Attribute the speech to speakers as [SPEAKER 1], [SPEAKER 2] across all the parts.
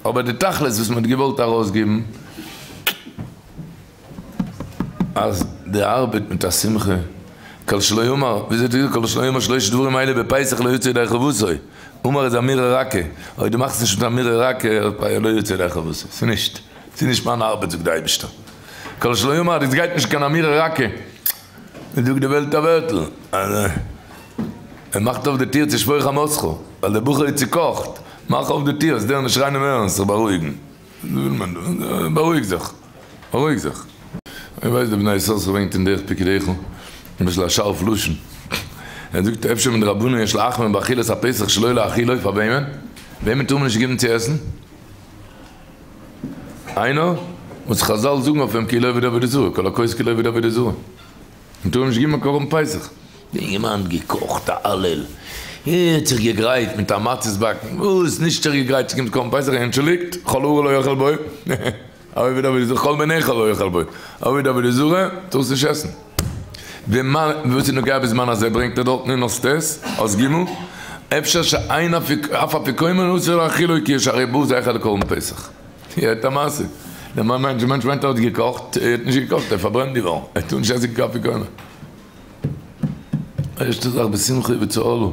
[SPEAKER 1] אבער די תכלית וואס מען האט געוואלט ארויסגעבן אז די ארבעט מיט א שמחה, כל שלא יאמר, וויאזוי האט ער געזאגט, כל שלא יאמר שלושה דברים האלה בפסח לא יצא ידי חובתו, אמר איז אמירה רכה, אויב דו מאכסט נישט מיט אמירה רכה, לא יצא ידי חובתו, ס'איז נישט, ס'איז נישט מיין ארבעט זאגט די אייבישטער, כל שלא יאמר, דאס גייט נישט קיין אמירה רכה, זאגט די וועלט א ווערטל, אז ער מאכט אויף די טיר צו שפוך חמתך, ווייל דער בחור איז צוקאכט, מאך אויף די טיר, עס דער נישט ריינעם ערנסט זיך בארואיגן. וויל מען דא? בארואיג זיך, בארואיג זיך. איך ווייס די בני יששכר ברענגט אין דרך פקודיך, למשל א שארף לשון, ער זאגט אפשר מדרבנן יש להחמיר באכילת הפסח שלא להאכילו, פאר וועמען? וועמען טאר מען נישט געבן צו עסן? איינער וואס חזל זאגן אויף אים כאילו עובד עבודה זרה, כל הכועס כאילו עובד עבודה זרה. מען טאר נישט געבן א קרבן פסח. די אינגערמאן האט געקאכט א הלל, ער האט זיך געגרייט מיט א מצות באקן, וואס נישט זיך געגרייט צו קומט קרבן פסח, אנטשולדיגט, כל ערל לא יאכל בו, עובד עבודה זרה, כל בן נכר לא יאכל בו, עובד עבודה זרה, טארסט נישט עסן. וואס איז נוגע בזמן הזה ברענגט ער דארטן אין אות ט', אות ג', אפשר שאין אף אפיקומן אסור להאכילו כי יש הרי בו זכר לקרבן פסח. הערט א מעשה, דער מענטש מיינט ער האט געקאכט, ער האט נישט געקאכט, ער איז פארברענט געווארן, ער טאר נישט עסן קיין אפיקומן. ערשטע זאך בשמחה ובצהלה,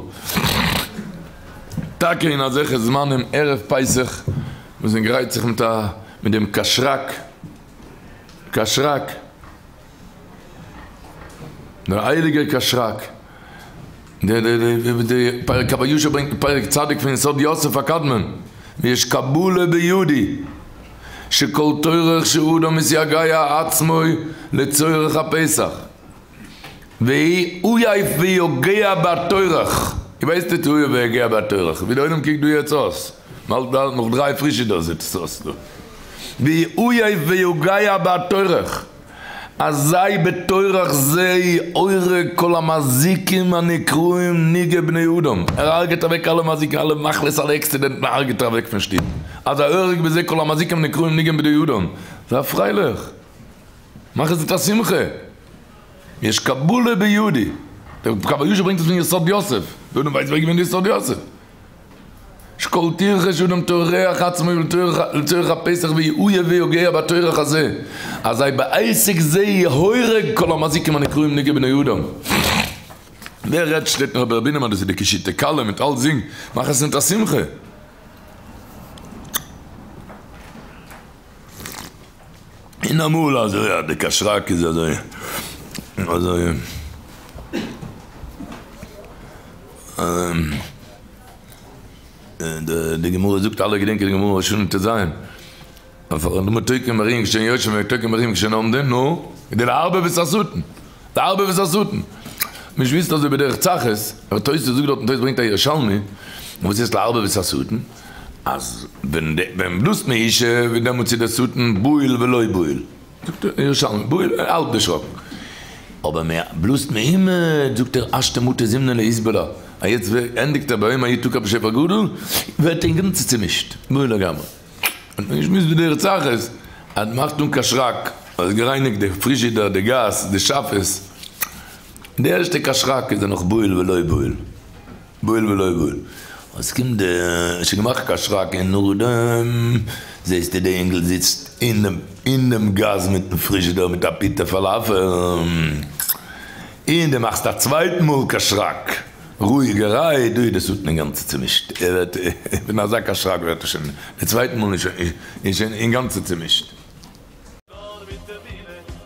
[SPEAKER 1] טאקע אין אזעלכע זמנים ערב פסח וואס מען גרייט זיך מיט א מיט דעם קשרק, קשרק, דער הייליגער קשרק, די פרק קב הישר ברענגט אין פרק צדיק פון יסוד יוסף הקדמון, ויש קבלה בידי שכל טורח שאדם מתייגע עצמו לצורך הפסח, והוא עייף ויגע בטורח, איר ווייסט נישט עייף ויגע בטורח, ווי די עולם קוקט דא יעצט אויס, מ'האלט באלד נאך דריי פרישע דא זעט עס אויס דא, והוא עייף ויגע בטורח. אזי בתורך זה הורג כל המזיקים הנקראים נגעי בני אדם, ער הרג'ט אוועק אלע מזיקים, אלע מחלות, אלע עקסידענטן הרג'ט ער אוועק פון שטוב, אזי הורג בזה כל המזיקים הנקראים נגעי בני אדם, זיי פרייליך, מאך עס מיט א שמחה, יש קבלה בידי, דער קב הישר ברענגט עס פון יסוד יוסף, דער עולם ווייסט ווער איז געווען די יסוד יוסף. שכל טרחה שאדם טורח עצמו לצורך הפסח ויעיה ויגע בטורח הזה, אזי בעסק זה יהורג כל המזיקים הנקראים נגעי בני אדם. ווער רעדט שטייט נאר ברבינם אז דאס איז די קישוטי כלה מיט אלצדינג, מאך עס מיט א שמחה. און אמאל אזוי אז די קשרק איז אזוי אזוי די גמרא זאגט אלע געדענקען די גמרא ראש השנה ט"ז למה תוקעין בכרין כשהן יושבין ותוקעין בכרין כשהן עומדין נו כדי לערבב את השטן לערבב את השטן מען שמועסט אזוי בדרך צחות אבער תוס' זאגט דארטן תוס' ברענגט א ירושלמי וואס הייסט לערבב את השטן אז ווען ווען בלאזט מען אישה ווען דעמאלטס איז דער שטן בהול ולא בהול, זאגט ער ירושלמי בהול האלב דערשראקן, אבער מען בלאזט מעומד זאגט ער השתא מטא זימנא לאיתבלע, אז יעצט ענדיגט ער ביום ההוא יתקע בשופר גדול ווערט ער אינגאנצן צומישט, בהול לגמרי. האט מען געשמועסט בדרך צחות אז מאכט אן קשרק, האסט גערייניגט די פריזשידער די גאס די שאפעס, די ערשטע קשרק איז ער נאך בהול ולא בהול. בהול ולא בהול. אז קומט די שוין געמאכט קיין שרעק און נאכדעם זעסטו די אינגל זיצט אינעם גאז מיטן פריזשידער מיט א פיטע פאלאפעל און די מאכסט א צווייטן מאל קיין שרעק רואיגערהייט דא איז די שטן אינגאנצן צומישט ער ווערט פון אזא קיין שרעק ווערט ער שוין די צווייטן מאל איז שוין אינגאנצן צומישט.
[SPEAKER 2] נאר מיט אמונה.